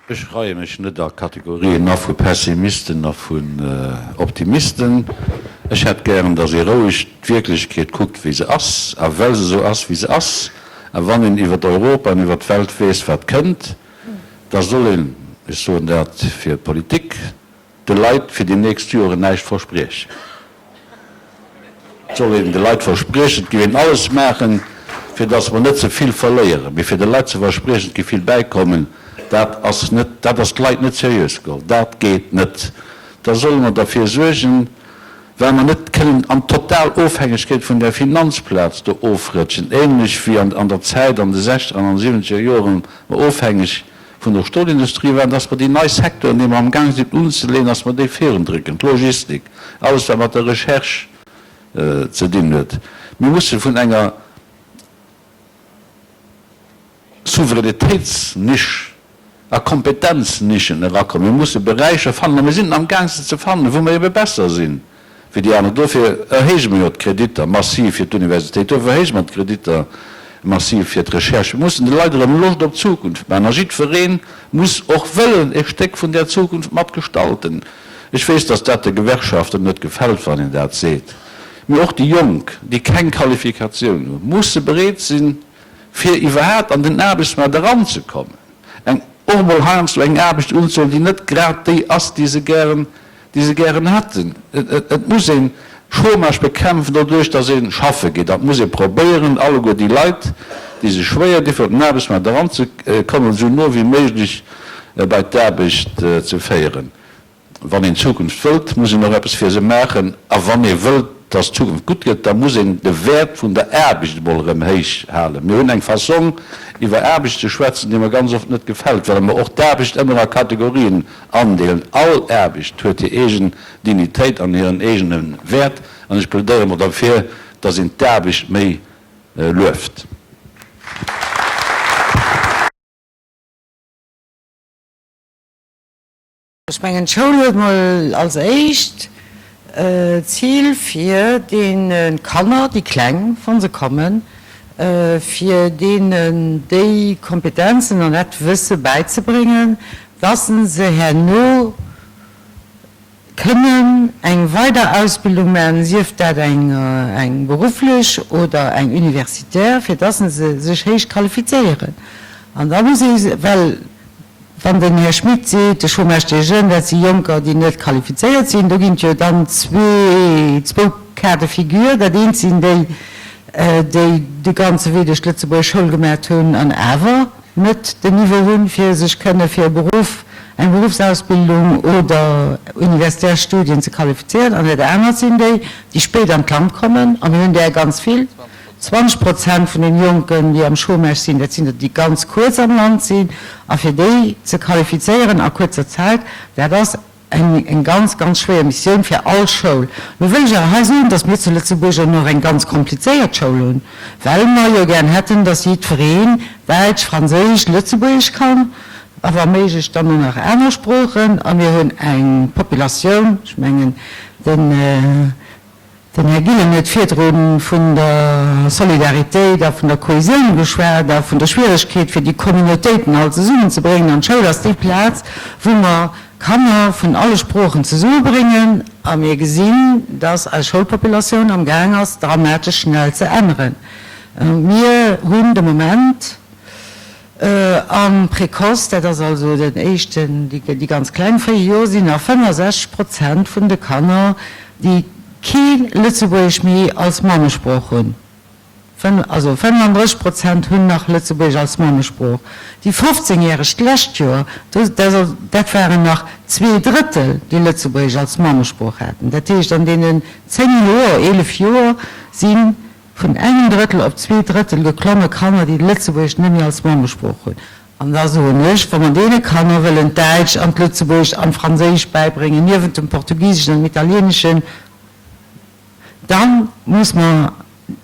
Ech reie mech net a Kategorien a vu Pessimisten a vun Optimisten. Ech hätt gären, datt ee roueg d'Wierklechkeet kuckt, wéi se ass, a well se esou ass, wéi se ass. A wann een iwwer Europa an iwwer d'Welt weess, wat kënnt, da soll een, ech soen dat fir d'Politik, de Leit fir déi nächst Joren näischt verspriechen. Et soll een de Leit verspriechen, et géif een alles maachen, fir datt mer net ze vill verléieren. Mee fir de Leit ze verspriechen, et géif vill bäikommen, dat ass net, dat ass d'Leit net seriös geholl. Dat geet net. Da solle mer derfir suergen, well mer net kënnen an d'total Ofhängegkeet vun där Finanzplaz do ofrëtschen, ähnlech wéi an der Zäit an de sechzeger an an de siwwenzeger Joren mer ofhängeg vun der Stolindustrie waren, dass mer déi nei Secteuren, déi mer amgaang sinn unzeleeën, dass mer déi virundrécken, d'Logistik, alles wat mat der Recherche ze dinn huet. Mir musse vun enger Souveränitéitsnisch a Kompetenznischen erakommen. Mir musse Beräicher fannen, a mir sinn amgaang se ze fannen, wou mer ebe besser sinn wéi déi aner. Dofir erhéije mer jo d'Kreditter massiv fir d'Universitéit, dofir erhéije mer d'Kreditter massiv fir d'Recherche. Mir mussen de Leit erëm Loscht op d'Zukunft maachen a jiddweree muss och wëllen e Stéck vun där Zukunft mat gestalten. Ech weess, datt dat de Gewerkschaften net gefält, wann een dat seet, mee och déi Jonk, déi keng Qualifikatioun hunn, musse bereet sinn, fir iwwerhaapt an den Aarbechtsmaart eranzekommen, eng och emol heiansdo eng Aarbecht unzehuelen, déi net grad déi ass, déi se gären déi se gären hätten. Et muss ee Chômage bekämpfen doduerch, datt ee schaffe geet. An et muss ee probéieren, alleguer déi Leit, déi sech schwéier di fir op den Aarbechtsmaart eranzekommen, esou no wéi méiglech bei d'Aarbecht ze féieren. Wann een d'Zukunft wëllt, muss een och eppes fir se maachen. A wann ee wëllt, datt d'Zukunft gutt gëtt, da muss een de Wäert vun der Aarbecht emol erëm héich halen. Mir hunn eng Fassong, iwwer Aarbecht ze schwätzen, déi mer ganz oft net gefält, well mer och d'Aarbecht ëmmer a Kategorien Andeelen. All Aarbecht huet hir eegen Dignitéit an hiren eegene Wäert an ech plädéiere mol derfir, dass een d'Aarbecht méi lueft. Ech mengen, d'Schoul huet mol als éischt d'Zil, fir deene Kanner, déi Kleng, wa se kommen, fir deenen déi Kompetenzen an dat Wësse bäizebréngen, dass se herno kënnen eng weider Ausbildung maachen, sief dat eng berufflech oder eng universitär, fir dass se sech héich qualifizéieren. An da muss ee, well wann den Här Schmit seet, de Chômage des jeunes, dat si Jonker, déi net qualifizéiert sinn, do ginn et jo dann zwee, zwou Cas de figure. Dat eent sinn déi, déi de ganze Wee duerch d'Lëtzebuerger Schoul gemaacht hunn an awer net den Niveau hunn, fir sech kënne fir e Beruff, eng Beruffsausbildung oder universitär Studien ze qualifizéieren. An dat anert sinn déi, déi spéit an d'Land kommen, a mir hunn där ganz vill, 20 Prozent vun den Jonken, déi am Chômage sinn, dat sinn der, déi ganz kuerz am Land sinn. A fir déi ze qualifizéieren a kuerzer Zäit, dat ass Eng ganz, ganz schwéier Missioun fir all Schoul. Lo wëll ech awer hei soen, dass mir zu Lëtzebuerg och nach eng ganz komplizéiert Schoul hunn, well mer jo gären hätten, dass jiddwereen Däitsch, Franséisch, Lëtzebuergesch kann a wa méiglech dann och nach aner Sproochen. A mir hunn eng Populatioun, ech mengen, den. Den Här Gillen huet virdru vun der Solidaritéit a vun der Kohesioun geschwat a vun der Schwieregkeet, fir déi Communautéiten all zesummenzebréngen. An d'Schoul ass déi Plaz, wou mer Kanner vun alle Sproochen zesummebréngen. A mir gesinn, dass eis Schoulpopulatioun amgaang ass, dramatesch schnell ze änneren. Mir hunn de Moment Am Précoce, dat ass also den éischten, déi ganz kleng, fréie Joer, sinn nach 65 Prozent vun de Kanner, déi kee Lëtzebuergesch méi als Mammesprooch hunn. Also 35 Prozent hunn nach Lëtzebuergesch als Mammesprooch. Déi 15 Järeg d'lescht Joer, dat waren nach zweeDrëttel, déi Lëtzebuergesch als Mammesprooch haten. Dat heescht, an deenen 10 Joer, 11 Joer si Vun engem Drëttel op zweeDrëttel geklomme Kanner, déi d'Lëtzebuergescht net méi als Mammesprooch hunn. An da soen ech, wa mer deene Kanner wëllen d'Däitsch an d'Lëtzebuergescht an d'Franséischt bäibréngen, niewent dem Portugiseschen an dem Italieeneschen, da muss mer,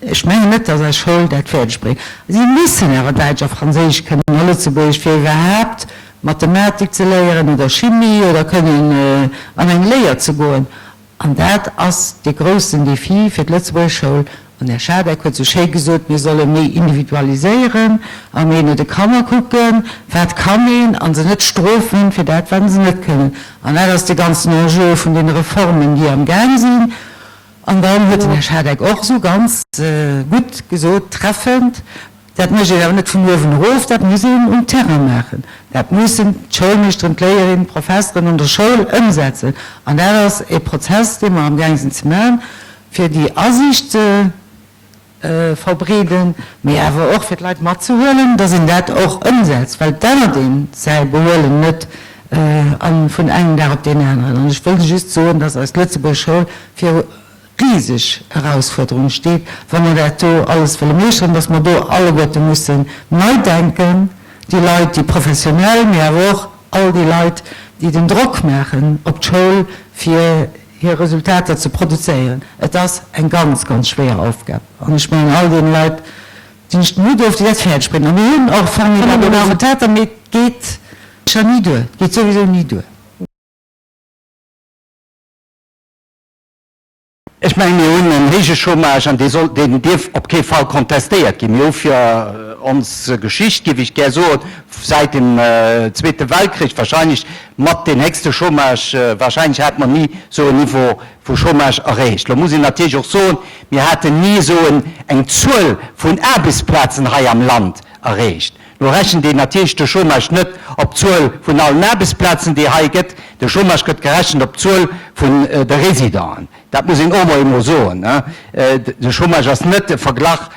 ech mengen net, dass eis Schoul dat fäerdeg bréngt, si mussen awer Däitsch a Franséisch kënnen a Lëtzebuergesch, fir iwwerhaapt Mathematik ze léieren oder Chimie oder kënnen an eng Léier ze goen. An dat ass dee groussen Défi fir d'Lëtzebuerger Schoul. An Här Schadeck huet esou schéi gesot, mir solle méi individualiséieren a méi no de Kanner kucken, wat kann een, a se net strofen fir dat, wat se net kënnen. An dat ass de ganzen Enjeu vun deene Reformen, déi am Gaang sinn. An dann huet den Här Schadeck och esou ganz gutt gesot, treffend, Dat mécht een awer net vun uewen erof, dat muss een um Terrain maachen. Dat mussen d'Schoulmeeschteren, d'Léierinnen, d'Professeren an der Schoul ëmsetzen. An dat ass e Prozess, dee mer amgaang sinn ze maachen, fir déi Asiicht ze verbreeden, mee awer och fir d'Leit matzehuelen, dass een dat och ëmsetzt, well et ännert ee säi Behuelen net vun engem Dag op deen aneren. An ech wëll just soen, dass eis Lëtzebuerger Schoul viru riseg Erausfuerderung steet, wa mer dat do alles wëlle meeschteren, dass mer do alleguerte mussen nei denken, déi Leit, déi professionell, mee awer och all déi Leit, déi den Drock maachen op d'Schoul, fir hir Resultater ze produzéieren. Et ass eng ganz, ganz schwéier Aufgab. An ech mengen, all deene Leit dinn ech den Hutt of, déi dat fäerdeg bréngen. A mir hunn och formidabel Resultater, mee et geet sécher ni duer. Et geet souwisou ni duer. Ech mengen, mir hunn en héije Chômage an dee soll, deen dierf op kee Fall contestéiert ginn. Mir hu fir ons Geschicht, géif ech gär soen, säit dem Zweete Weltkrich wahrscheinlech mat deen héchste Chômage, wahrscheinlech hate mer ni esou en Niveau vu Chômage erreecht. Lo muss een natierlech och soen, mir haten ni esou eng Zuel vun Aarbechtsplazen hei am Land erreecht. Lo rechent een natierlech de Chômage net op d'Zuel vun allen Aarbechtsplazen, déi hei gëtt. De Chômage gëtt gerechent op d'Zuel vun de Résidenten. Dat muss een och emol eemol soen. De Chômage ass net e Verglach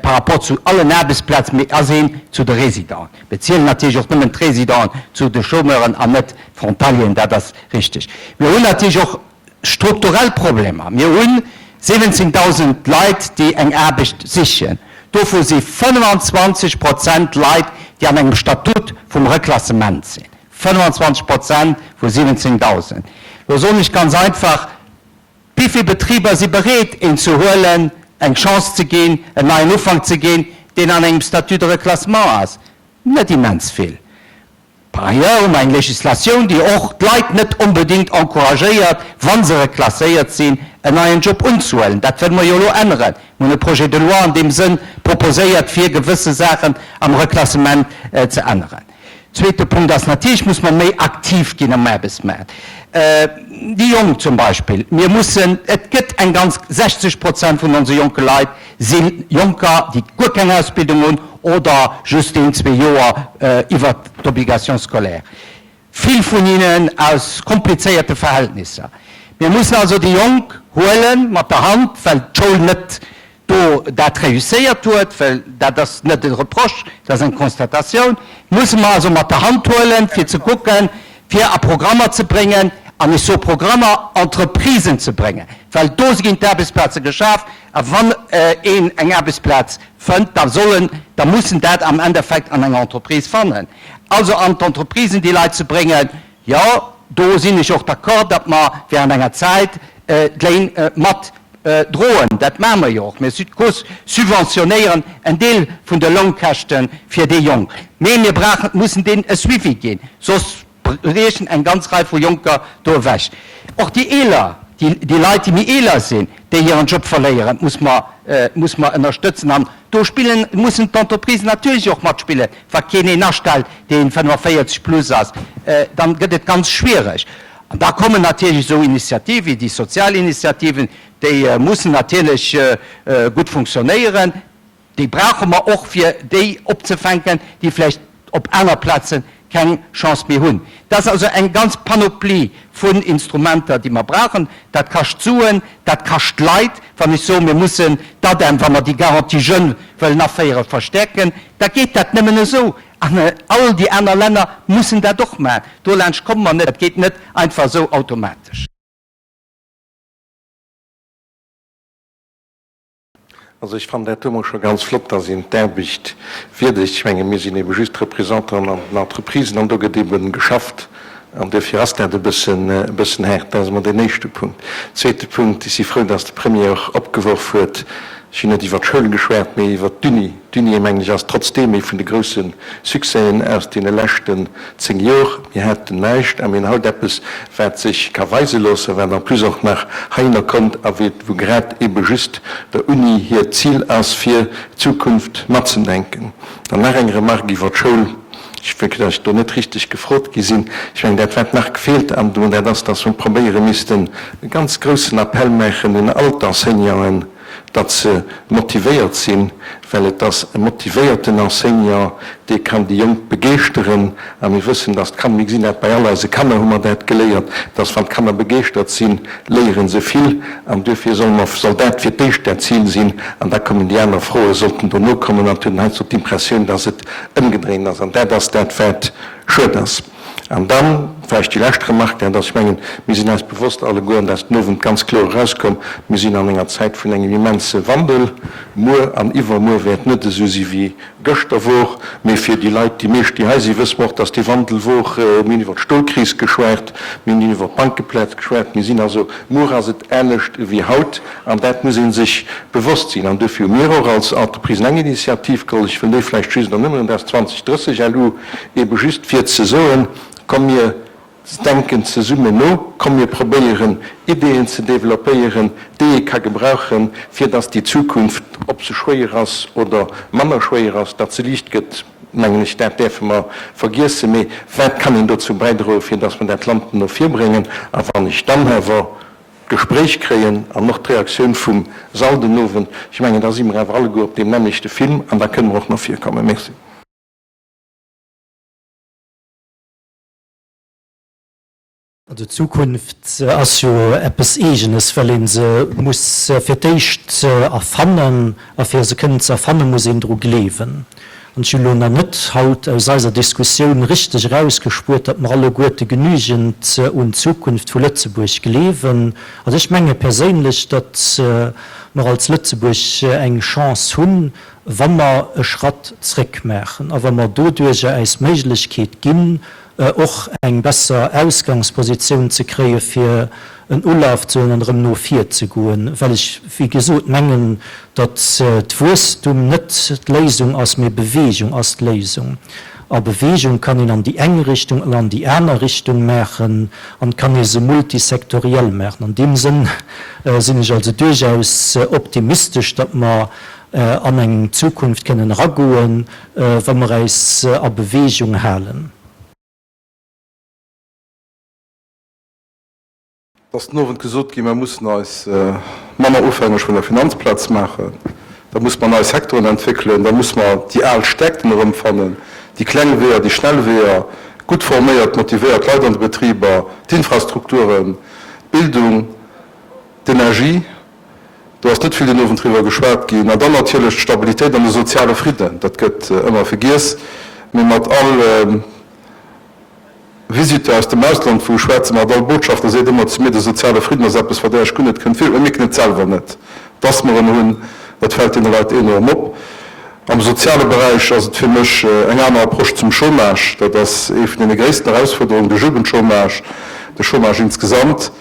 par rapport zu allen Aarbechtsplazen, mee ass een zu de Résidenten. Mir zielen natierlech och nëmmen d'Résidenten zu de Chômeuren an net d'Frontalieren, dat ass richteg. Mir hunn natierlech och Strukturell Problemer. Mir hu 17.000 Leit, déi eng Aarbecht sichen. Dovu si 25 Prozent Leit, déi an engem Statut vum Reklassement sinn. 25 Prozent vu 17.000. Lo soen ech ganz einfach, Wéi vill Betriber si bereet, een ze huelen, eng Chance ze ginn, en neien Ufank ze ginn, deen an engem Statut de reclassement ass? Net immens vill. Par ailleurs hu mer eng Législatioun, déi och d'Leit net onbedéngt encouragéiert, wa se reklasséiert sinn, en neien Job unzehuelen. Dat wëlle mer jo elo änneren. Mir hunn e Projet de loi an deem Sënn proposéiert, fir gewësse Saachen am Reklassement ze änneren. Zweete Punkt ass, Natierlech muss mer méi aktiv ginn am Aarbechtsmaart. Déi Jonk zum Beispill. Mir mussen, et gëtt eng ganz, 60 Prozent vun onse jonke Leit si Jonker, déi guer keng Ausbildung hunn oder just een, zwee Joer iwwert d'Obligation scolaire. Vill vun hinnen aus komplizéierte Verhältnisser. Mir mussen also déi Jonk huele mat der Hand, well d'Schoul net do dat réusséiert huet, well dat ass net e Reproche, dat ass eng Constatatioun, musse mer also mat der Hand huelen, fir ze kucken, fir a Programmer ze bréngen, an ech soe Programmer, Entreprisen ze bréngen, well do ginn d'Aarbechtsplaze geschaf. A wann een eng Aarbechtsplaz fënnt, da soll en, da muss en dat am Endeffekt an enger Entreprise fannen. Also an d'Entreprisen déi Leit ze bréngen, jo, do sinn ech och d'accord, datt mer während enger Zäit d'Léin mat droen. Dat maache mer jo och. Mir subventionéieren en Deel vun de Lounkäschte fir déi Jonk. Mee mir brauchen, mussen deenen e Suivi ginn, soss briechen eng ganz Rei vu Jonker do ewech. Och déi Eeler, déi Leit, déi méi eeler sinn, déi hiren Job verléieren, muss mer, muss mer ënnerstëtzen. An do spillen, mussen d'Entreprisen natierlech och matspillen. Wa keen een astellt, dee 45 plus ass, dann gëtt et ganz schwiereg. An da kommen natierlech esou Initiative wéi déi sozial Initiativen, déi mussen natierlech gutt funktionéieren. Déi brauche mer och, fir déi opzefänken, déi vläicht op aner Plaze keng Chance méi hunn. Dat ass also eng ganz Panoplie vun Instrumenter, déi mer brauchen. Dat kascht Suen, dat kascht Leit. Wann ech soen, mir mussen d'ADEM, wa mer déi Garantie jeunes wëllen aféieren, verstärken, da geet dat nëmmen esou. An all déi aner Länner mussen dat och maachen. Dolaanscht komme mer net. Dat geet net einfach esou automatesch. Also ech fannen dat do mol scho ganz flott, dass een d'Aarbecht wierdegt. Ech menge mir sinn ebe just d'Représentanten an den Entreprisen an do gëtt ebe geschafft an duerfir ass dat e bëssen, e bëssen haart. Dat ass emol deen éischte Punkt. Zweete Punkt, ech si frou, dass de Premier och opgeworf huet, ech hunn net iwwert d'Schoul geschwat, mee iwwert d'Uni. D'Uni, mengen ech, ass trotzdeem ee vun de grousse Succèsen aus deene leschten 10 Jor. Mir haten näischt a mir hunn haut eppes, wat sech ka weise loossen, wat en plus och nach heihinner kommt a wou grad eebe just der Uni hiert Zil ass, fir d'Zukunft matzedenken. Dann nach eng Remarque iwwer d'Schoul, ech wëll, datt ech do net richteg gefrot gi sinn. Ech mengen, dat wat nach gefeelt an do, dat ass, datt mer probéiere missten e ganz groussen Appell maachen un all d'Enseignanten, datt se motivéiert sinn, well et ass e motivéierten Enseignant, dee kann déi Jonk begeeschteren. A mir wëssen, datt d'Kanner, mir gesinn dat bei all eise Kanner, hu mer dat geléiert, datt wann d'Kanner begeeschtert sinn, léiere se vill. An duerfir solle mer, soll dat fir d'éischt dat Zil sinn, an da kommen déi aner Froe sollten dono kommen. An et huet een heiansdo d'Impressioun, datt et ëmgedréint ass. An dat ass dat, wat schued ass. An dann vläicht déi lescht Remarque, dat ass, ech mengen, mir sinn eis bewosst alleguer, an dat ass den Owend ganz kloer erauskomm, mir sinn an enger Zäit vun engem immense Wandel. Muer an iwwermuer wäert net esou si wéi gëschter wor. Mee fir déi Leit, déi meescht, déi hei sinn, wësse mer och, dass dee Wandel wor. Mir hunn iwwer d'Stolkris geschwat, mir hunn iwwer d'Bankeplaz geschwat. Mir sinn also, muer ass et anescht ewéi haut. An dat muss ee sech bewosst sinn. An duerfir hu mir och als Entreprisen eng Initiativ geholl, ech wëll déi vläicht just ernimmen, dat ass 2030 LU, ebe just fir ze soen, Komm mir denken zesummen no, komm mir probéieren Ideeën ze développéieren, déi ee ka gebrauchen, fir datt déi Zukunft, ob se schwéier ass oder manner schwéier ass, datt se liicht gëtt, mengen ech, dat däerfe mer vergiessen. Mee wat kann een dozou bäidroen, fir datt mer dat Land no vir bréngen? A wann ech dann awer d'Gespréich kréien an och d'Reaktioun vum Sall den Owend, ech mengen, da si mer awer alleguer op deem nämmlechte Film an da kënne mer och no vir kommen. Merci. Also d'Zukunft ass jo eppes Eegenes, well ee se muss fir d'éischt erfannen. A fir se kënnen ze erfannen, muss een dru gleewen. An ech hunn elo nach net haut aus eiser Diskussioun richteg erausgespuert, datt mer alleguerte genügend un d'Zukunft vu Lëtzebuerg gleewen. Also ech menge perséinlech, datt mer als Lëtzebuerg eng Chance hunn, wa mer e Schratt zréck maachen a wa mer doduerjer äis d'Méiglechkeet ginn, och eng besser Ausgangspositioun ze kréie fir en Ulaf ze huelen an erëm no vir ze goen, well ech, wéi gesot, mengen, datt d'Wuesstum net d'Léisung ass, mee Bewegung ass d'Léisung. A Bewegung kann een an déi eng Richtung an an déi aner Richtung maachen an kann ee se multisektoriell maachen. An deem Sënn sinn ech also duerchaus optimistesch, datt mer an eng Zukunft kënnen eragoen, wa mer äis a Bewegung halen. Et ass den Owend gesot ginn, mer mussen eis manner ofhängeg vun der Finanzplaz maachen, da muss mer nei Secteuren entwéckelen, da muss mer déi al Stäerkten erëmfannen, déi kleng Weeër, déi schnell Weeër, gutt forméiert, motivéiert Leit an de Betriber, d'Infrastrukturen, d'Bildung, d'Energie. Do ass net vill den Owend driwwer geschwat ginn. An dann natierlech d'Stabilitéit an de soziale Fridden. Dat gëtt ëmmer vergiess. Mee mat all Visiteur aus dem Ausland, wou ech schwätzen, mat all Botschafter, seet ëmmer zu mir, de soziale Fridden ass eppes, wat Iech guer net kënnt vir. Mir mierken et selwer net, dass mer en hunn. Dat fält deene Leit enorm op. Am soziale Beräich ass et fir mech eng aner Approche zum Chômage. Dat ass ee vun deene gréissten Erausfuerderungen, de Jugendchômage, de Chômage insgesamt.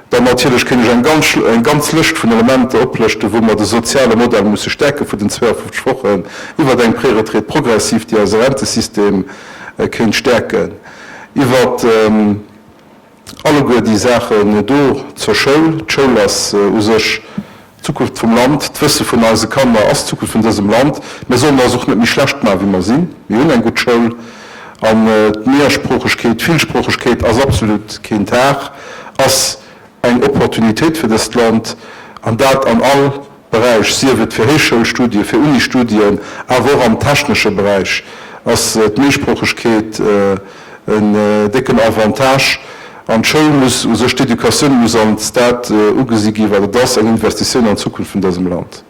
Dann natierlech kéint ech eng ganz, eng ganz Lëscht vun Elementer oplëschten, wou mer de soziale Modell musse stäerke vun den 52 Wochen, iwwert eng Préretraite progressive, déi eise Rentesystem kéint stäerken, iwwert alleguer déi Saachen do zur Schoul. D'Schoul ass u sech d'Zukunft vum Land, d'Wësse vun eise Kanner ass d'Zukunft vun dësem Land. Mir sollen eis och net méi schlecht maachen, wéi mer sinn. Mir hunn eng gutt Schoul an d'Mehrsproochegkeet, d'Villsproochegkeet ass absolut keen Tag, ass eng Opportunitéit fir dëst Land an dat an all Beräich, sief et fir Héichschoulstudien, fir Unistudien, awer och am technesche Beräich ass d'Méisproochegkeet en décken Avantage. An d'Schoul muss u sech, d'Educatioun muss als dat ugesi ginn, wat et ass, eng Investitioun an d'Zukunft vun dësem Land.